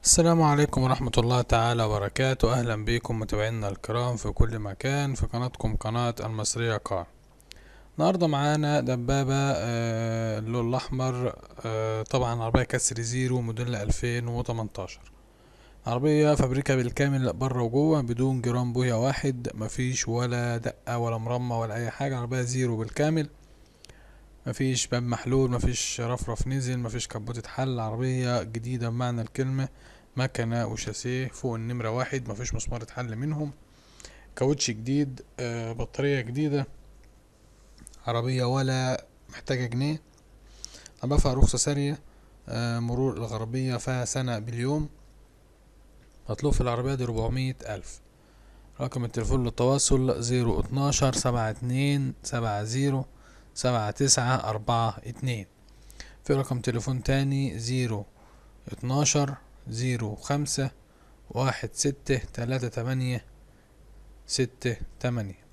السلام عليكم ورحمة الله تعالى وبركاته. أهلا بكم متابعينا الكرام في كل مكان في قناتكم قناة المصرية كار. النهاردة معانا دبابة اللون الأحمر، طبعا عربية كسر زيرو موديل 2018، عربية فابريكا بالكامل بره وجوه بدون جرام بوية واحد، مفيش ولا دقة ولا مرمى ولا أي حاجة، عربية زيرو بالكامل، مفيش باب محلول، مفيش رفرف نزل، مفيش كبوت اتحل، عربية جديدة بمعنى الكلمة، مكنة وشاسيه فوق النمرة واحد، مفيش مسمار اتحل منهم، كاوتش جديد، بطارية جديدة، عربية ولا محتاجة جنيه، عربية فيها رخصة سارية، مرور الغربية فيها سنة باليوم. مطلوب في العربية دي 400,000. رقم التليفون للتواصل زيرو اتناشر سبعة اتنين سبعة زيرو سبعة تسعة أربعة اتنين. في رقم تليفون تاني زيرو اتناشر زيرو خمسة واحد ستة تلاتة تمانية ستة تمانية.